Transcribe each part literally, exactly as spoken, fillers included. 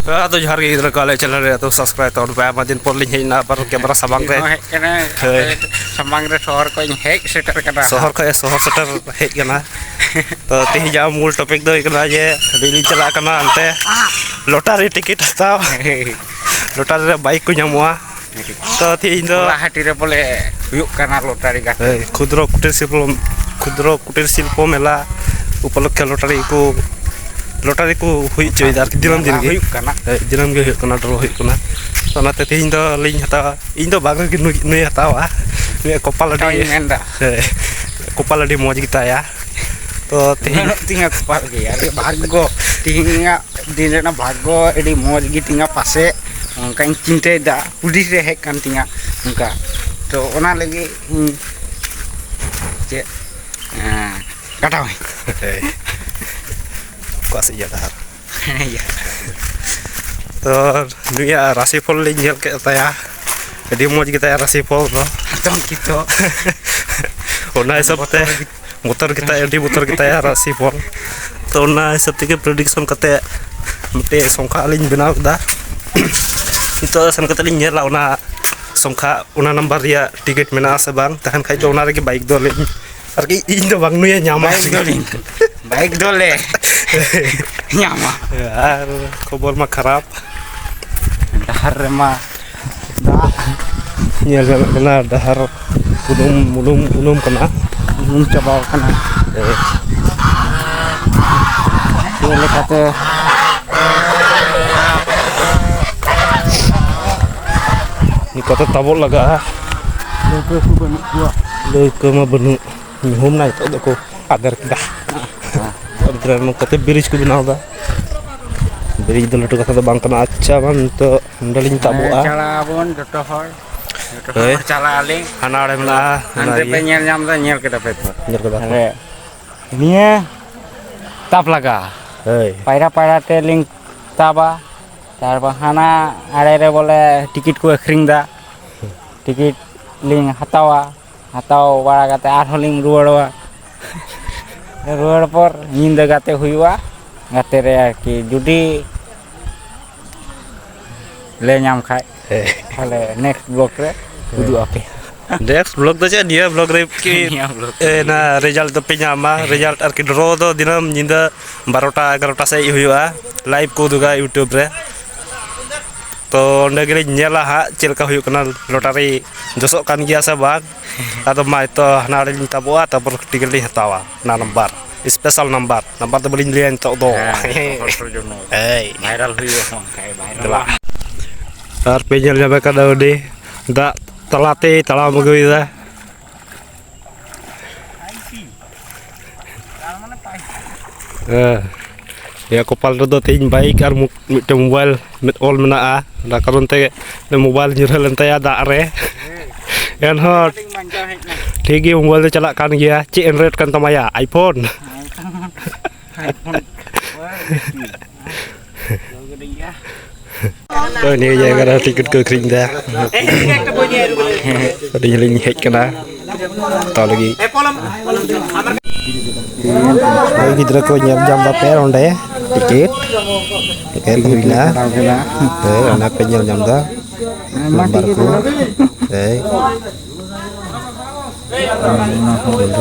ᱟᱫᱚ ᱡᱚᱦᱟᱨ ᱜᱮ ᱜᱤᱫᱽᱨᱟᱹ ᱠᱚ, ᱟᱞᱮ ᱪᱮᱱᱮᱞ ᱨᱮ ᱟᱫᱚ ᱥᱟᱵᱥᱠᱨᱟᱭᱤᱵ ᱛᱟᱵᱚᱱ ᱯᱮ᱾ ᱟᱭᱢᱟ ᱫᱤᱱ ᱯᱚᱨ ᱞᱤᱧ ᱦᱮᱡ ᱮᱱᱟ, ᱟᱵᱟᱨ ᱠᱮᱢᱮᱨᱟ ᱥᱟᱢᱟᱝ ᱨᱮ᱾ ᱤᱧ ᱦᱚᱸ ᱦᱮᱡ ᱠᱟᱱᱟ, ᱦᱳᱭ᱾ ᱟᱯᱮ ᱥᱟᱢᱟᱝ ᱨᱮ ᱥᱚᱦᱚᱨ ᱠᱷᱚᱱ ᱤᱧ ᱦᱮᱡ ᱥᱮᱴᱮᱨ ᱠᱟᱱᱟ᱾ ᱥᱚᱦᱚᱨ ᱠᱷᱚᱱ ᱥᱚᱦᱚᱨ ᱥᱮᱴᱮᱨ ᱦᱮᱡ ᱠᱟᱱᱟ᱾ ᱛᱚ, ᱛᱮᱦᱮᱧᱟᱜ ᱢᱩᱞ ᱴᱚᱯᱤᱠ ᱫᱚ ᱦᱩᱭᱩᱜ ᱠᱟᱱᱟ ᱡᱮ ᱟᱹᱞᱤᱧ ᱞᱤᱧ ᱪᱟᱞᱟᱜ ᱠᱟᱱᱟ ᱚᱱᱛᱮ ᱞᱚᱴᱟᱨᱤ ᱴᱤᱠᱤᱴ ᱦᱟᱛᱟᱣ᱾ ᱞᱚᱴᱟᱨᱤ ᱨᱮ ᱵᱟᱭᱤᱠ ᱠᱚ ᱧᱟᱢᱚᱜᱼᱟ᱾ ᱛᱚ, ᱛᱮᱦᱮᱧ ᱫᱚ ᱜᱩᱣᱟᱦᱟᱴᱤ ᱨᱮ ᱵᱚᱞᱮ ᱦᱩᱭᱩᱜ ᱠᱟᱱᱟ ᱞᱚᱴᱟᱨᱤ ᱜᱟᱛᱮ᱾ ᱦᱳᱭ, ᱠᱷᱩᱫᱨᱚ ᱠᱩᱴᱤᱨ ᱥᱤᱞᱯᱚ, ᱠᱷᱩᱫᱨᱚ ᱠᱩᱴᱤᱨ ᱥᱤᱞᱯᱚ ᱢᱮᱞᱟ ᱩᱯᱚᱞᱚᱠᱠᱷᱮ ᱞᱚᱴᱟᱨᱤ ᱠᱚ, ᱞᱚᱴᱟᱨᱤ ᱠᱚ ᱦᱩᱭ ᱦᱚᱪᱚᱭᱮᱫᱟ ᱟᱨᱠᱤ, ᱫᱤᱱᱟᱹᱢ ᱫᱤᱱ ᱢᱮᱞᱟ ᱜᱮ᱾ ᱦᱩᱭᱩᱜ ᱠᱟᱱᱟ᱾ ᱦᱳᱭ, ᱫᱤᱱᱟᱹᱢ ᱜᱮ ᱦᱩᱭᱩᱜ ᱠᱟᱱᱟ, ᱰᱨᱚ ᱦᱩᱭᱩᱜ ᱠᱟᱱᱟ᱾ ᱛᱚ, ᱚᱱᱟᱛᱮ ᱛᱮᱦᱮᱧ ᱫᱚ ᱞᱤᱧ ᱦᱟᱛᱟᱣᱟ᱾ ᱤᱧ ᱫᱚ ᱵᱟᱝ ᱨᱮᱜᱮ ᱱᱩᱭ, ᱱᱩᱭ ᱦᱟᱛᱟᱣᱟ᱾ ᱱᱩᱭᱟᱜ ᱠᱚᱯᱟᱞ ᱟᱹᱰᱤ, ᱦᱟᱛᱟᱣᱤᱧ ᱢᱮᱱᱫᱟ᱾ ᱦᱳᱭ, ᱠᱚᱯᱟᱞ ᱟᱹᱰᱤ ᱢᱚᱡᱽ ᱜᱮᱛᱟᱭᱟ᱾ ᱛᱚ, ᱛᱮᱦᱮᱧ ᱵᱟᱹᱱᱩᱜ ᱛᱤᱧᱟ ᱠᱚᱯᱟᱞ ᱜᱮ, ᱟᱹᱰᱤ ᱵᱷᱟᱜᱽᱜᱚ᱾ ᱛᱮᱦᱮᱧᱟᱜ ᱫᱤᱱ ᱨᱮᱱᱟᱜ ᱵᱷᱟᱜᱽᱜᱚ ᱟᱹᱰᱤ ᱢᱚᱡᱽ ᱜᱮ ᱛᱤᱧᱟ ᱯᱟᱥᱮᱡ, ᱚᱱᱠᱟᱧ ᱪᱤᱱᱛᱟᱹᱭᱮᱫᱟ᱾ ᱯᱩᱞᱤᱥ ᱨᱮ ᱦᱮᱡ ᱠᱟᱱ ᱛᱤᱧᱟ ᱚᱱᱠᱟ᱾ ᱛᱚ, ᱚᱱᱟ ᱞᱟᱹᱜᱤᱫ ᱤᱧ ᱪᱮᱫ, ᱮᱸ, ᱠᱟᱴᱟᱣᱟᱹᱧ᱾ ᱚᱠᱟ ᱥᱮᱫ ᱤᱭᱟᱹ ᱰᱟᱦᱟᱨ? ᱦᱮᱸ, ᱤᱭᱟᱹ᱾ ᱛᱚ, ᱱᱩᱭᱟᱜ ᱨᱟᱥᱤ ᱯᱷᱚᱞ ᱞᱤᱧ ᱧᱮᱞ ᱠᱮᱫ ᱛᱟᱭᱟ, ᱟᱹᱰᱤ ᱢᱚᱡᱽ ᱜᱮᱛᱟᱭᱟ ᱨᱟᱥᱤ ᱯᱷᱚᱞ ᱫᱚ᱾ ᱟᱛᱚᱝᱠᱤᱛᱚ᱾ ᱚᱱᱟ ᱦᱤᱥᱟᱹᱵ ᱛᱮ ᱵᱚᱛᱚᱨ ᱜᱮ᱾ ᱵᱚᱛᱚᱨ ᱜᱮᱛᱟᱭ, ᱟᱹᱰᱤ ᱵᱚᱛᱚᱨ ᱜᱮᱛᱟᱭᱟ ᱨᱟᱥᱤ ᱯᱷᱚᱞ᱾ ᱛᱚ, ᱚᱱᱟ ᱦᱤᱥᱟᱹᱵ ᱛᱮᱜᱮ ᱯᱨᱮᱰᱤᱠᱥᱚᱱ ᱠᱟᱛᱮ ᱢᱤᱫᱴᱮᱡ ᱥᱚᱝᱠᱷᱟ ᱞᱤᱧ ᱵᱮᱱᱟᱣ ᱠᱮᱫᱟ᱾ ᱱᱤᱛᱚᱜ ᱥᱮᱱ ᱠᱟᱛᱮ ᱞᱤᱧ ᱧᱮᱞᱟ ᱚᱱᱟ ᱥᱚᱝᱠᱷᱟ, ᱚᱱᱟ ᱱᱟᱢᱵᱟᱨ ᱨᱮᱭᱟᱜ ᱴᱤᱠᱤᱴ ᱢᱮᱱᱟᱜᱼᱟ ᱥᱮ ᱵᱟᱝ᱾ ᱛᱟᱦᱮᱱ ᱠᱷᱟᱡ ᱫᱚ ᱚᱱᱟ ᱨᱮᱜᱮ ᱵᱟᱭᱤᱠ ᱫᱚ ᱞᱤᱧ, ᱟᱨᱠᱤ ᱤᱧ ᱫᱚ ᱵᱟᱝ, ᱱᱩᱭᱮ ᱧᱟᱢᱟ᱾ ᱵᱟᱭᱤᱠ ᱫᱚ ᱞᱤᱧ, ᱵᱟᱭᱤᱠ ᱫᱚᱞᱮ ᱧᱟᱢᱟ᱾ ᱟᱨ ᱠᱷᱚᱵᱚᱨ ᱢᱟ ᱠᱷᱟᱨᱟᱯ᱾ ᱰᱟᱦᱟᱨ ᱨᱮᱢᱟ ᱫᱟᱜ᱾ ᱧᱮᱞ ᱜᱟᱱᱚᱜ ᱠᱟᱱᱟ, ᱰᱟᱦᱟᱨ ᱩᱱᱩᱢ, ᱩᱱᱩᱢ, ᱩᱱᱩᱢ ᱠᱟᱱᱟ᱾ ᱩᱱᱩᱢ ᱪᱟᱵᱟᱣ ᱠᱟᱱᱟ᱾ ᱪᱮᱫ ᱞᱮᱠᱟᱛᱮ? ᱱᱤᱝᱠᱟᱛᱮ ᱛᱟᱵᱚᱜ ᱞᱟᱜᱟᱜᱼᱟ᱾ ᱞᱟᱹᱣᱠᱟᱹ ᱠᱚ ᱵᱟᱹᱱᱩᱜ ᱠᱚᱣᱟ᱾ ᱞᱟᱹᱣᱠᱟᱹ ᱢᱟ ᱵᱟᱹᱱᱩᱜ᱾ ᱧᱩᱦᱩᱢ ᱱᱟ ᱱᱤᱛᱚᱜ ᱫᱚᱠᱚ ᱟᱫᱮᱨ ᱠᱮᱫᱟ᱾ ᱱᱚᱝᱠᱟᱛᱮ ᱵᱨᱤᱡᱽ ᱠᱚ ᱵᱮᱱᱟᱣ ᱮᱫᱟ᱾ ᱵᱨᱤᱡᱽ ᱫᱚ ᱞᱟᱹᱴᱩ ᱠᱟᱛᱷᱟ ᱫᱚ ᱵᱟᱝ ᱠᱟᱱᱟ᱾ ᱟᱪᱪᱷᱟ, ᱢᱟ ᱱᱤᱛᱚᱜ ᱱᱚᱸᱰᱮ ᱞᱤᱧ ᱛᱟᱵᱚᱜᱼᱟ᱾ ᱪᱟᱞᱟᱜ ᱟᱵᱚᱱ ᱡᱚᱛᱚ ᱦᱚᱲ, ᱡᱚᱛᱚ ᱦᱚᱲ ᱦᱳᱭ᱾ ᱵᱚᱱ ᱪᱟᱞᱟᱜ ᱟᱹᱞᱤᱧ᱾ ᱦᱟᱱᱟ ᱟᱲᱮ ᱢᱮᱱᱟᱜᱼᱟ, ᱦᱟᱱᱟ ᱦᱟᱱᱛᱮ ᱯᱮ ᱤᱭᱟᱹ᱾ ᱧᱮᱞ ᱧᱟᱢ ᱮᱫᱟ, ᱧᱮᱞ ᱠᱮᱫᱟ ᱯᱮ ᱛᱚ᱾ ᱧᱮᱞ ᱠᱮᱫᱟ ᱯᱮ᱾ ᱦᱮᱸ᱾ ᱱᱤᱭᱟᱹ ᱛᱟᱯ ᱞᱟᱜᱟ᱾ ᱦᱳᱭ᱾ ᱯᱟᱭᱨᱟ ᱯᱟᱭᱨᱟ ᱛᱮᱞᱤᱧ ᱛᱟᱵᱟ᱾ ᱛᱟᱨᱯᱚᱨ ᱦᱟᱱᱟ ᱟᱲᱮ ᱨᱮ ᱵᱚᱞᱮ ᱴᱤᱠᱤᱴ ᱠᱚ ᱟᱹᱠᱷᱨᱤᱧ ᱮᱫᱟ᱾ ᱴᱤᱠᱤᱴ ᱞᱤᱧ ᱦᱟᱛᱟᱣᱟ᱾ ᱦᱟᱛᱟᱣ ᱵᱟᱲᱟ ᱠᱟᱛᱮ ᱟᱨᱦᱚᱸ ᱞᱤᱧ ᱨᱩᱣᱟᱹᱲᱚᱜᱼᱟ᱾ ᱨᱩᱣᱟᱹᱲ ᱯᱚᱨ ᱧᱤᱫᱟᱹ ᱜᱟᱛᱮ ᱦᱩᱭᱩᱜᱼᱟ᱾ ᱜᱟᱛᱮ ᱨᱮ ᱟᱨᱠᱤ ᱡᱩᱫᱤ ᱞᱮ ᱧᱟᱢ ᱠᱷᱟᱡ, ᱦᱮᱸ᱾ ᱛᱟᱦᱞᱮ next vlog ᱨᱮ ᱩᱫᱩᱜ ᱟᱯᱮ᱾ Next vlog ᱫᱚ ᱪᱮᱫ, ᱱᱤᱭᱟᱹ vlog ᱨᱮ ᱠᱤ, ᱱᱤᱭᱟᱹ vlog᱾ ᱮ, ᱱᱟ result ᱫᱚᱯᱮ ᱧᱟᱢᱟ᱾ Result ᱟᱨᱠᱤ draw ᱫᱚ ᱫᱤᱱᱟᱹᱢ ᱧᱤᱫᱟᱹ ᱵᱟᱨᱚᱴᱟ ᱮᱜᱟᱨᱚᱴᱟ ᱥᱮᱫ ᱦᱩᱭᱩᱜᱼᱟ, live ᱠᱚ ᱩᱫᱩᱜᱟ YouTube ᱨᱮ᱾ ᱛᱚ ᱚᱸᱰᱮ ᱜᱮᱞᱤᱧ ᱧᱮᱞᱟ ᱦᱟᱸᱜ ᱪᱮᱫ ᱞᱮᱠᱟ ᱦᱩᱭᱩᱜ ᱠᱟᱱᱟ, lottery ᱡᱚᱥᱚᱜ ᱠᱟᱱ ᱜᱮᱭᱟ ᱥᱮ ᱵᱟᱝ᱾ ᱟᱫᱚ ᱢᱟ ᱛᱚ ᱦᱟᱱᱟ ᱟᱲᱮ ᱞᱤᱧ ᱛᱟᱵᱚᱜᱼᱟ, ᱛᱟᱨᱯᱚᱨ ᱴᱤᱠᱤᱴ ᱞᱤᱧ ᱦᱟᱛᱟᱣᱟ᱾ ᱚᱱᱟ ᱱᱟᱢᱵᱟᱨ, special ᱱᱟᱢᱵᱟᱨ, ᱱᱟᱢᱵᱟᱨ ᱫᱚ ᱵᱟᱹᱞᱤᱧ ᱞᱟᱹᱭᱟ ᱱᱤᱛᱚᱜ ᱫᱚ᱾ ᱦᱮᱸ, ᱦᱚᱲ ᱡᱚᱱᱚ᱾ ᱮᱭ᱾ Viral ᱦᱩᱭᱩᱜᱼᱟ ᱵᱟᱝᱠᱷᱟᱡ, viral ᱫᱮᱞᱟ᱾ ᱵᱟᱝ᱾ ᱟᱨ ᱯᱮ ᱧᱮᱞ ᱧᱟᱢᱮ ᱠᱟᱱᱟ ᱩᱱᱤ ᱫᱟᱜ ᱛᱟᱞᱟᱛᱮᱭ ᱛᱟᱲᱟᱢ ᱟᱹᱜᱩᱭᱮᱫᱟ᱾ ᱦᱮᱸ, ᱱᱤᱭᱟᱹ ᱠᱚᱯᱟᱞ ᱨᱮᱫᱚ ᱛᱮᱦᱮᱧ bike ᱟᱨ ᱢᱩ-, ᱢᱤᱫᱴᱮᱱ mobile ᱢᱮ-, ᱚᱞ ᱢᱮᱱᱟᱜᱼᱟ᱾ ᱚᱱᱟ ᱠᱟᱨᱚᱱ ᱛᱮ mobile ᱧᱩᱨᱦᱟᱹ ᱞᱮᱱ ᱛᱟᱭᱟ ᱫᱟᱜ ᱨᱮ᱾ ᱮᱱᱦᱚᱸ ᱴᱷᱤᱠ ᱜᱮ, mobile ᱫᱚ ᱪᱟᱞᱟᱜ ᱠᱟᱱ ᱜᱮᱭᱟ᱾ ᱪᱮᱫ Android ᱠᱟᱱ ᱛᱟᱢᱟ ᱭᱟ? iPhone? ᱛᱚ, ᱱᱤᱭᱟᱹ ᱡᱟᱭᱜᱟ ᱨᱮ ᱴᱤᱠᱤᱴ ᱠᱚ ᱟᱹᱠᱷᱨᱤᱧ ᱮᱫᱟ᱾ ᱟᱹᱰᱤ ᱡᱷᱟᱹᱞᱤᱧ ᱦᱮᱡ ᱠᱟᱱᱟ ᱦᱟᱛᱟᱣ ᱞᱟᱹᱜᱤᱫ᱾ ᱦᱳᱭ, ᱜᱤᱫᱽᱨᱟᱹ ᱠᱚ ᱧᱮᱞ ᱧᱟᱢ ᱫᱟᱯᱮ ᱚᱸᱰᱮ ᱴᱤᱠᱤᱴ᱾ ᱴᱤᱠᱤᱴ ᱦᱩᱭᱱᱟ᱾ ᱦᱳᱭ, ᱚᱱᱟ ᱯᱮ ᱧᱮᱞ ᱧᱟᱢ ᱮᱫᱟ᱾ ᱱᱟᱢᱵᱟᱨ ᱠᱚ᱾ ᱦᱳᱭ᱾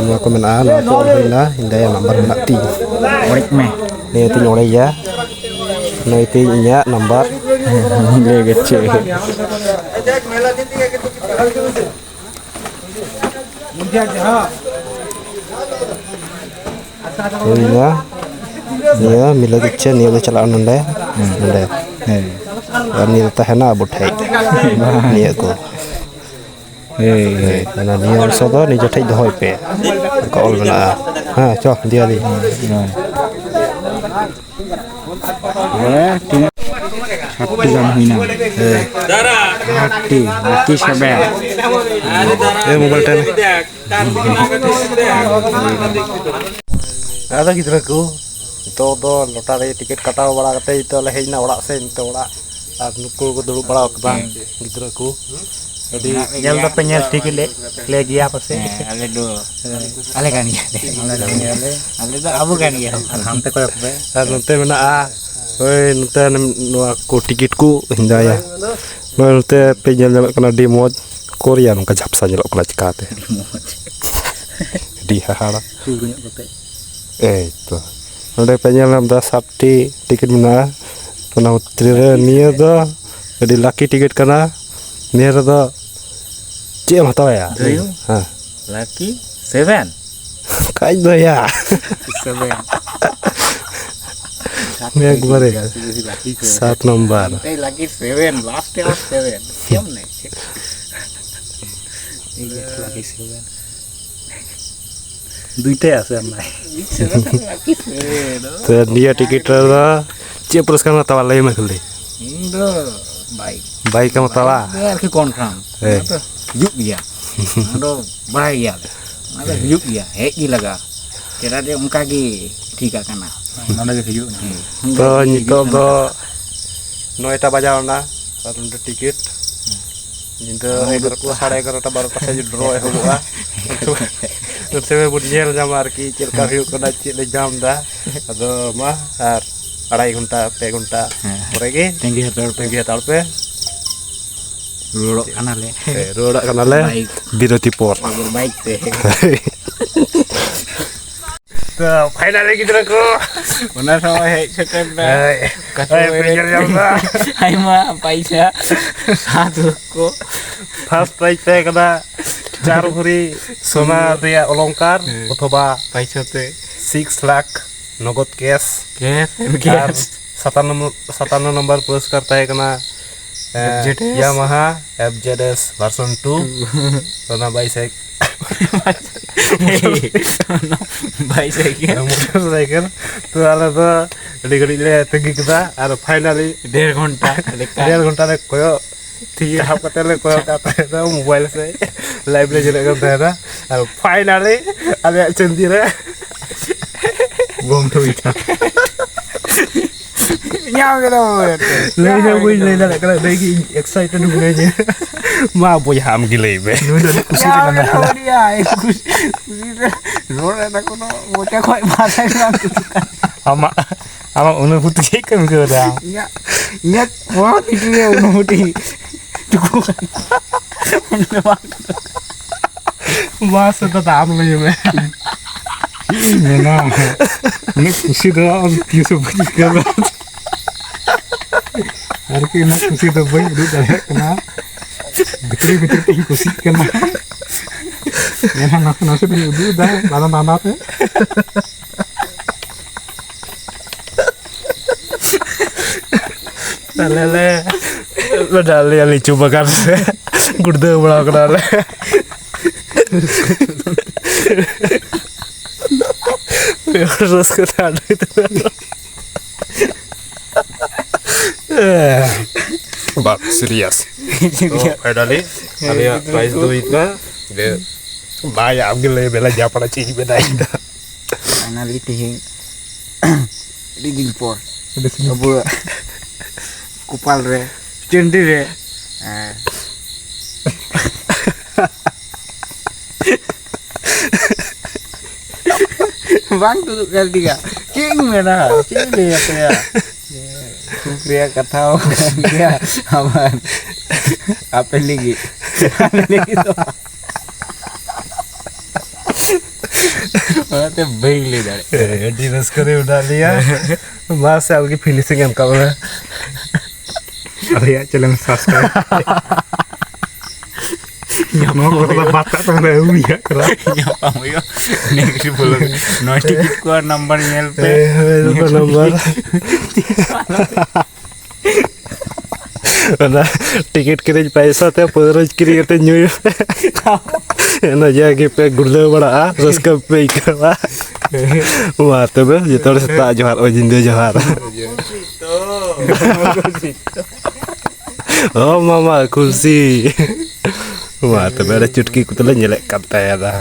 ᱱᱚᱣᱟ ᱠᱚ ᱢᱮᱱᱟᱜᱼᱟ, ᱱᱚᱣᱟ ᱠᱚ ᱚᱞ ᱦᱩᱭᱱᱟ, ᱤᱧ ᱫᱟᱭᱟ ᱱᱟᱢᱵᱟᱨ ᱢᱮᱱᱟᱜ ᱛᱤᱧ᱾ ᱚᱲᱮᱡ ᱢᱮ᱾ ᱱᱤᱭᱟᱹ ᱛᱤᱧ ᱚᱲᱮᱡᱟ, ᱱᱤᱭᱟᱹ ᱛᱤᱧ ᱤᱧᱟᱹᱜ ᱱᱟᱢᱵᱟᱨ᱾ ᱞᱟᱹᱭ ᱜᱮ ᱪᱮᱫ? ᱦᱩᱭᱱᱟ᱾ ᱱᱤᱭᱟᱹ ᱢᱤᱞᱟᱹ ᱫᱤᱪᱪᱷᱮ, ᱱᱤᱭᱟᱹ ᱫᱚ ᱪᱟᱞᱟᱜᱼᱟ ᱱᱚᱸᱰᱮ, ᱦᱮᱸ᱾ ᱱᱚᱸᱰᱮ᱾ ᱦᱮᱸ᱾ ᱟᱨ ᱱᱤᱭᱟᱹ ᱫᱚ ᱛᱟᱦᱮᱱᱟ ᱟᱵᱚ ᱴᱷᱮᱡ᱾ ᱵᱟᱝ᱾ ᱱᱤᱭᱟᱹ ᱠᱚ᱾ ᱦᱳᱭ, ᱦᱳᱭ᱾ ᱦᱳᱭ, ᱚᱱᱟ ᱱᱤᱭᱟᱹ ᱚᱝᱥᱚ ᱫᱚ ᱱᱤᱡᱮ ᱴᱷᱮᱡ ᱫᱚᱦᱚᱭ ᱯᱮ᱾ ᱚᱱᱠᱟ ᱚᱞ ᱢᱮᱱᱟᱜᱼᱟ᱾ ᱦᱮᱸ, ᱪᱚ, ᱫᱤᱭᱟ ᱫᱤ᱾ ᱦᱳᱭ᱾ ᱦᱳᱭ, ᱛᱤᱱᱟᱹᱜ? ᱥᱟᱛᱴᱤ ᱜᱟᱱ ᱦᱩᱭᱱᱟ᱾ ᱦᱮᱸ᱾ ᱥᱟᱛᱴᱤ, ᱵᱟᱹᱠᱤ ᱥᱮᱵᱷᱮᱱ᱾ ᱮ, ᱢᱳᱵᱟᱭᱤᱞ ᱴᱟᱭᱤᱢ᱾ ᱟᱫᱚ ᱜᱤᱫᱽᱨᱟᱹ ᱠᱚ, ᱱᱤᱛᱚᱜ ᱫᱚ ᱞᱚᱴᱟᱨᱤ ᱴᱤᱠᱤᱴ ᱠᱟᱴᱟᱣ ᱵᱟᱲᱟ ᱠᱟᱛᱮ ᱱᱤᱛᱚᱜ ᱞᱮ ᱦᱮᱡ ᱮᱱᱟ ᱚᱲᱟᱜ ᱥᱮᱫ᱾ ᱱᱤᱛᱚᱜ ᱚᱲᱟᱜ ᱟᱨ ᱱᱩᱠᱩ ᱠᱚ ᱫᱩᱲᱩᱵ ᱵᱟᱲᱟ ᱟᱠᱟᱱᱟ, ᱦᱮᱸ᱾ ᱜᱤᱫᱽᱨᱟᱹ ᱠᱚ᱾ ᱟᱹᱰᱤ ᱧᱮᱞ ᱫᱚᱯᱮ ᱧᱮᱞ ᱴᱷᱤᱠ ᱞᱮ, ᱞᱮ ᱜᱮᱭᱟ ᱯᱟᱥᱮ? ᱦᱮᱸ, ᱟᱞᱮ ᱫᱚ, ᱦᱮᱸ᱾ ᱟᱞᱮ ᱠᱟᱱ ᱜᱮᱭᱟᱞᱮ᱾ ᱟᱞᱮ ᱠᱟᱱ ᱜᱮᱭᱟᱞᱮ᱾ ᱟᱞᱮ ᱫᱚ ᱟᱵᱚ ᱠᱟᱱ ᱜᱮᱭᱟᱞᱮ᱾ ᱟᱨ ᱦᱟᱱᱛᱮ ᱠᱚᱭᱚᱜ ᱯᱮ᱾ ᱟᱨ ᱱᱚᱛᱮ ᱢᱮᱱᱟᱜᱼᱟ ᱦᱳᱭ, ᱱᱚᱛᱮ ᱱᱚᱣᱟ ᱠᱚ ᱴᱤᱠᱤᱴ ᱠᱚ ᱦᱮᱸᱫᱟᱭᱟ᱾ ᱱᱚᱜᱼᱚᱭ ᱱᱚᱛᱮ ᱯᱮ ᱧᱮᱞ ᱧᱟᱢᱮᱫ ᱠᱟᱱᱟ, ᱟᱹᱰᱤ ᱢᱚᱡᱽ ᱠᱚ ᱨᱮᱭᱟᱜ ᱱᱚᱝᱠᱟ ᱡᱷᱟᱯᱥᱟ ᱧᱮᱞᱚᱜ ᱠᱟᱱᱟ ᱪᱤᱠᱟᱛᱮ᱾ ᱟᱹᱰᱤ ᱦᱟᱦᱟᱲᱟ᱾ ᱥᱩᱨ ᱧᱚᱜ ᱠᱟᱛᱮ᱾ ᱮᱭ ᱛᱚ, ᱱᱚᱰᱮ ᱯᱮ ᱧᱮᱞ ᱧᱟᱢ ᱮᱫᱟ, ᱥᱟᱛᱴᱤ ᱴᱤᱠᱤᱴ ᱢᱮᱱᱟᱜᱼᱟ᱾ ᱚᱱᱟ ᱢᱚᱫᱽᱫᱷᱮ ᱨᱮ ᱱᱤᱭᱟᱹ ᱫᱚ ᱟᱹᱰᱤ ᱞᱟᱠᱤ ᱴᱤᱠᱤᱴ ᱠᱟᱱᱟ᱾ ᱱᱤᱭᱟᱹ ᱨᱮᱫᱚ ᱪᱮᱫ ᱮᱢ ᱦᱟᱛᱟᱣᱟᱭᱟ? ᱫᱟᱹᱭᱩ? ᱦᱮᱸ᱾ ᱞᱟᱠᱤ ᱥᱮᱵᱷᱮᱱ᱾ ᱠᱷᱟᱡ ᱫᱚ ᱭᱟ᱾ ᱥᱮᱵᱷᱮᱱ᱾ ᱮᱠᱵᱟᱨᱮ ᱞᱟᱠᱤ ᱥᱮᱵᱷᱮᱱ᱾ ᱥᱟᱛ ᱱᱚᱢᱵᱚᱨ᱾ ᱢᱤᱫᱴᱮᱡ ᱞᱟᱠᱤ ᱥᱮᱵᱷᱮᱱ, ᱞᱟᱥᱴ ᱮ ᱟᱨ ᱥᱮᱵᱷᱮᱱ᱾ ᱪᱮᱫ ᱮᱢ ᱞᱟᱹᱭ? ᱞᱟᱠᱤ ᱥᱮᱵᱷᱮᱱ᱾ ᱫᱩᱭᱴᱟᱭ ᱟᱥᱮ ᱟᱢᱟᱭ᱾ ᱢᱤᱫ ᱥᱮᱵᱷᱮᱱ ᱞᱟᱠᱤ ᱥᱮᱵᱷᱮᱱ᱾ ᱛᱚ, ᱱᱤᱭᱟᱹ ᱴᱤᱠᱤᱴ ᱨᱮᱫᱚ ᱪᱮᱫ ᱯᱩᱨᱚᱥᱠᱟᱨ ᱮᱢ ᱦᱟᱛᱟᱣᱟ? ᱞᱟᱹᱭ ᱢᱮ ᱠᱷᱟᱹᱞᱤ᱾ ᱤᱧ ᱫᱚ ᱵᱟᱭᱤᱠ᱾ ᱵᱟᱭᱤᱠ ᱮᱢ ᱦᱟᱛᱟᱣᱟ? ᱵᱟᱭᱤᱠ ᱜᱮ ᱟᱨᱠᱤ ᱠᱚᱱᱯᱷᱟᱨᱢ᱾ ᱦᱮᱸ᱾ ᱚᱱᱟ ᱫᱚ ᱦᱤᱡᱩᱜ ᱜᱮᱭᱟ᱾ ᱚᱱᱟ ᱫᱚ ᱵᱟᱲᱟᱭ ᱜᱮᱭᱟᱞᱮ᱾ ᱚᱱᱟ ᱫᱚ ᱦᱤᱡᱩᱜ ᱜᱮᱭᱟ, ᱦᱮᱡ ᱜᱮ ᱞᱟᱜᱟᱜᱼᱟ᱾ ᱪᱮᱫᱟᱜ ᱡᱮ ᱚᱱᱠᱟ ᱜᱮ ᱴᱷᱤᱠ ᱟᱠᱟᱱᱟ᱾ ᱱᱚᱰᱮ ᱜᱮ ᱦᱤᱡᱩᱜ ᱢᱮ᱾ ᱦᱮᱸ᱾ ᱛᱚ, ᱱᱤᱛᱚᱜ ᱫᱚ ᱱᱚᱭᱴᱟ ᱵᱟᱡᱟᱣ ᱮᱱᱟ ᱟᱨ ᱱᱚᱰᱮ ᱴᱤᱠᱤᱴ᱾ ᱧᱤᱫᱟᱹ ᱟᱨ ᱮᱜᱟᱨᱚᱴᱟ, ᱩᱰᱩᱠᱚᱜᱼᱟ᱾ ᱥᱟᱲᱮ ᱮᱜᱟᱨᱚᱴᱟ, ᱵᱟᱨᱚᱴᱟ ᱥᱮᱫ draw ᱮᱦᱚᱵᱚᱜᱼᱟ᱾ ᱩᱱ ᱥᱚᱢᱚᱭ ᱵᱚᱱ ᱧᱮᱞ ᱧᱟᱢᱟ ᱟᱨᱠᱤ ᱪᱮᱫ ᱞᱮᱠᱟ ᱦᱮᱸ᱾ ᱦᱩᱭᱩᱜ ᱠᱟᱱᱟ, ᱪᱮᱫ ᱞᱮ ᱧᱟᱢ ᱮᱫᱟ᱾ ᱟᱫᱚ ᱢᱟ, ᱟᱨ ᱟᱲᱟᱭ ᱜᱷᱚᱱᱴᱟ, ᱯᱮ ᱜᱷᱚᱱᱴᱟ ᱦᱮᱸ, ᱦᱮᱸ᱾ ᱯᱚᱨᱮ ᱜᱮ ᱛᱟᱺᱜᱤ ᱦᱟᱛᱟᱲ ᱯᱮ᱾ ᱛᱟᱺᱜᱤ ᱦᱟᱛᱟᱲ ᱯᱮ᱾ ᱨᱩᱣᱟᱹᱲᱚᱜ ᱠᱟᱱᱟᱞᱮ᱾ ᱦᱮᱸ, ᱨᱩᱣᱟᱹᱲᱚᱜ ᱠᱟᱱᱟᱞᱮ᱾ ᱵᱟᱭᱤᱠ᱾ ᱵᱤᱨᱚᱛᱤ ᱯᱚᱨ᱾ ᱵᱟᱭᱤᱠ ᱛᱮ᱾ ᱛᱚ, finally ᱜᱤᱫᱽᱨᱟᱹ ᱠᱚ᱾ ᱚᱱᱟ ᱥᱚᱢᱚᱭ ᱦᱮᱡ ᱥᱮᱴᱮᱨ ᱮᱱᱟ᱾ ᱦᱳᱭ᱾ ᱠᱟᱛᱷᱟ ᱦᱳᱭ, ᱯᱮ ᱧᱮᱞ ᱧᱟᱢ ᱮᱫᱟ᱾ ᱟᱭᱢᱟ ᱯᱟᱭᱥᱟ, ᱥᱟᱛ ᱞᱚᱠᱷᱚ᱾ First prize ᱛᱟᱦᱮᱸ ᱠᱟᱱᱟ ᱪᱟᱨ ᱵᱷᱚᱨᱤ ᱥᱚᱱᱟ ᱨᱮᱭᱟᱜ ᱚᱞᱚᱝᱠᱟᱨ, ᱦᱮᱸ᱾ ᱚᱛᱷᱚᱵᱟ ᱯᱟᱭᱥᱟ ᱛᱮ᱾ Six ᱞᱟᱠᱷ ᱱᱚᱜᱚᱫ cash᱾ Cash, ᱟᱨ cash᱾ ᱥᱟᱛᱟᱱᱱᱚ, ᱥᱟᱛᱟᱱᱱᱚ ᱱᱚᱢᱵᱚᱨ ᱯᱩᱨᱚᱥᱠᱟᱨ ᱛᱟᱦᱮᱸ ᱠᱟᱱᱟ, ᱮ, F Z S᱾ Yamaha F Z S version two᱾ Two᱾ ᱚᱱᱟ ᱵᱟᱭᱤᱥᱟᱭᱠᱮᱞ᱾ ᱵᱟᱭᱤᱥᱟᱭᱠᱮᱞ᱾ Motor cycle. ᱛᱚ, ᱟᱞᱮ ᱫᱚ ᱟᱹᱰᱤ ᱜᱷᱟᱹᱲᱤᱡ ᱞᱮ ᱛᱟᱺᱜᱤ ᱠᱮᱫᱟ, ᱟᱨ finally ᱰᱮᱲ ᱜᱷᱚᱱᱴᱟ ᱞᱮᱠᱟ᱾ ᱰᱮᱲ ᱜᱷᱚᱱᱴᱟ ᱞᱮ ᱠᱚᱭᱚᱜ ᱛᱷᱤᱨ᱾ ᱪᱟᱦᱟᱵ ᱠᱟᱛᱮ ᱞᱮ ᱠᱚᱭᱚᱜ ᱠᱟᱜ ᱛᱟᱦᱮᱸ ᱫᱚ, mobile ᱥᱮᱫ live ᱞᱮ ᱧᱮᱞᱮᱫ ᱠᱟᱱ ᱛᱟᱦᱮᱸ ᱫᱚ᱾ ᱟᱨ finally ᱟᱞᱮᱭᱟᱜ ᱪᱟᱹᱱᱫᱤ ᱨᱮ ᱜᱚᱢ ᱴᱷᱩᱭ ᱠᱟᱱᱟ᱾ ᱧᱟᱢ ᱠᱮᱫᱟ ᱵᱚᱱ᱾ ᱞᱟᱹᱭ ᱫᱚ ᱵᱟᱹᱧ ᱞᱟᱹᱭ ᱫᱟᱲᱮᱭᱟᱜ ᱠᱟᱱᱟ, ᱞᱟᱹᱭ ᱜᱮ ᱤᱧ excited ᱢᱤᱱᱟᱹᱧᱟ᱾ ᱢᱟ ᱵᱚᱭᱦᱟ, ᱟᱢ ᱜᱮ ᱞᱟᱹᱭ ᱢᱮ᱾ ᱱᱩᱭ ᱫᱚ ᱟᱹᱰᱤ ᱠᱩᱥᱤ ᱨᱮ ᱧᱟᱢ ᱢᱮᱱᱟᱭᱟ᱾ ᱠᱮᱫᱟ ᱵᱚᱱ, ᱭᱟ, ᱠᱩᱥᱤ, ᱠᱩᱥᱤ ᱨᱮ ᱨᱚᱲ ᱨᱮᱱᱟᱜ ᱠᱳᱱᱳ ᱢᱚᱪᱟ ᱠᱷᱚᱡ ᱵᱟᱝ ᱥᱟᱰᱮ ᱠᱟᱱᱟ᱾ ᱟᱢᱟᱜ ᱟᱢᱟᱜ ᱚᱱᱩᱵᱷᱩᱛᱤ ᱪᱮᱫ ᱠᱚᱢ ᱟᱹᱭᱠᱟᱹᱣ ᱮᱫᱟ? ᱤᱧᱟᱹᱜ, ᱤᱧᱟᱹᱜ ᱯᱚᱨᱚᱵᱚᱨᱛᱤ ᱨᱮ ᱚᱱᱩᱵᱷᱩᱛᱤ ᱴᱩᱠᱩ ᱠᱟᱱᱟ᱾ ᱩᱱᱤ ᱫᱚ ᱵᱟᱝ᱾ ᱢᱟ ᱥᱮ ᱫᱟᱫᱟ, ᱟᱢ ᱞᱟᱹᱭ ᱢᱮ᱾ ᱪᱮᱫ ᱤᱧ ᱢᱮᱱᱟ? ᱩᱱᱟᱹᱜ ᱠᱩᱥᱤ ᱫᱚ ᱟᱢ ᱛᱤᱥ ᱦᱚᱸ ᱵᱟᱹᱧ ᱟᱹᱭᱠᱟᱹᱣ ᱫᱟᱲᱮᱭᱟᱜᱼᱟ᱾ ᱟᱨᱠᱤ ᱩᱱᱟᱹᱜ ᱠᱩᱥᱤ ᱫᱚ ᱵᱟᱹᱧ ᱩᱫᱩᱜ ᱫᱟᱲᱮᱭᱟᱜ ᱠᱟᱱᱟ᱾ ᱵᱷᱤᱛᱨᱤ ᱵᱷᱤᱛᱨᱤ ᱛᱤᱧ ᱠᱩᱥᱤᱜ ᱠᱟᱱᱟ᱾ ᱢᱮᱱᱟ ᱱᱟᱥᱮ ᱱᱟᱥᱮ ᱛᱤᱧ ᱩᱫᱩᱜ ᱮᱫᱟ ᱞᱟᱸᱫᱟ ᱞᱟᱸᱫᱟ ᱛᱮ᱾ ᱟᱞᱮ ᱞᱮ ᱢᱮᱱᱟᱜ ᱞᱮᱭᱟ ᱞᱤᱪᱩ ᱵᱟᱜᱟᱱ ᱨᱮ, ᱜᱩᱲᱫᱟᱹᱣ ᱵᱟᱲᱟ ᱠᱟᱱᱟᱞᱮ᱾ ᱨᱟᱹᱥᱠᱟᱹ ᱛᱮ ᱟᱹᱰᱤ ᱵᱟᱝ ᱥᱤᱨᱤᱭᱟᱥ᱾ ᱛᱚ, finally, ᱟᱞᱮᱭᱟᱜ prize ᱫᱚ ᱦᱩᱭᱩᱜ ᱠᱟᱱᱟ ᱡᱮ, ᱵᱟᱭ, ᱟᱢᱜᱮ ᱞᱟᱹᱭ ᱢᱮ, ᱞᱟᱡᱟᱣ ᱯᱟᱲᱟ ᱪᱮᱫ ᱤᱧ ᱢᱮᱱᱟ ᱤᱧ ᱫᱚ᱾ Finally ᱛᱮᱦᱮᱧ ᱟᱹᱰᱤ ᱫᱤᱱ ᱯᱚᱨ ᱟᱹᱰᱤ ᱫᱤᱱ ᱟᱵᱚᱣᱟᱜ ᱠᱚᱯᱟᱞ ᱨᱮ, ᱪᱟᱹᱱᱰᱤ ᱨᱮ, ᱦᱮᱸ᱾ ᱵᱟᱝ ᱛᱩᱫᱩᱜ ᱠᱟᱱ ᱛᱤᱧᱟ᱾ ᱪᱮᱫ ᱤᱧ ᱢᱮᱱᱟ? ᱪᱮᱫ ᱤᱧ ᱞᱟᱹᱭ ᱟᱯᱮᱭᱟ? ᱫᱩᱠ ᱨᱮᱭᱟᱜ ᱠᱟᱛᱷᱟ ᱦᱚᱸ ᱠᱟᱱ ᱜᱮᱭᱟ, ᱟᱵᱟᱨ ᱟᱯᱮ ᱞᱟᱹᱜᱤᱫ, ᱟᱞᱮ ᱞᱟᱹᱜᱤᱫ ᱫᱚ ᱵᱟᱝ᱾ ᱚᱱᱟᱛᱮ ᱵᱟᱹᱧ ᱞᱟᱹᱭ ᱫᱟᱲᱮᱭᱟᱜ ᱠᱟᱱᱟ᱾ ᱟᱹᱰᱤ ᱨᱟᱹᱥᱠᱟᱹ ᱨᱮ ᱢᱮᱱᱟᱜ ᱞᱮᱭᱟ᱾ ᱢᱟ ᱥᱮ ᱟᱢᱜᱮ finishing ᱮᱢ ᱠᱟᱜ ᱢᱮ᱾ ᱟᱞᱮᱭᱟᱜ channel subscribe᱾ ᱱᱚᱣᱟ ᱠᱚ ᱫᱚ ᱵᱟᱫ ᱠᱟᱜ ᱛᱟᱵᱚᱱᱟ, ᱟᱹᱣᱨᱤᱭᱟᱜ ᱠᱟᱱᱟ᱾ ᱧᱟᱯᱟᱢ ᱦᱩᱭᱩᱜᱼᱟ next vlog ᱨᱮ᱾ ᱱᱚᱭᱴᱤ ᱪᱮᱫ ᱠᱚ ᱟᱨ number ᱧᱮᱞ ᱯᱮ᱾ ᱦᱳᱭ, ᱦᱳᱭ, number᱾ ᱚᱱᱟ ᱴᱤᱠᱤᱴ ᱠᱤᱨᱤᱧ ᱯᱚᱭᱥᱟ ᱛᱮ ᱯᱟᱹᱣᱨᱟᱹ ᱠᱤᱨᱤᱧ ᱠᱟᱛᱮ ᱧᱩᱭ ᱯᱮ᱾ ᱚᱱᱟ ᱡᱟᱜᱮ ᱯᱮ ᱜᱩᱲᱫᱟᱹᱣ ᱵᱟᱲᱟᱜᱼᱟ, ᱨᱟᱹᱥᱠᱟᱹ ᱯᱮ ᱟᱹᱭᱠᱟᱹᱣᱟ᱾ ᱢᱟ ᱛᱚᱵᱮ ᱡᱚᱛᱚ ᱦᱚᱲ ᱥᱮᱛᱟᱜ ᱡᱚᱦᱟᱨ, ᱚ ᱧᱤᱫᱟᱹ ᱡᱚᱦᱟᱨ᱾ ᱚ ᱢᱟᱢᱟ ᱠᱷᱩᱥᱤ᱾ ᱢᱟ ᱛᱚᱵᱮ ᱚᱸᱰᱮ ᱪᱩᱴᱠᱤ ᱠᱚ ᱛᱟᱞᱮ ᱧᱮᱞᱮᱫ ᱠᱟᱱ ᱛᱟᱭᱟ ᱫᱟ᱾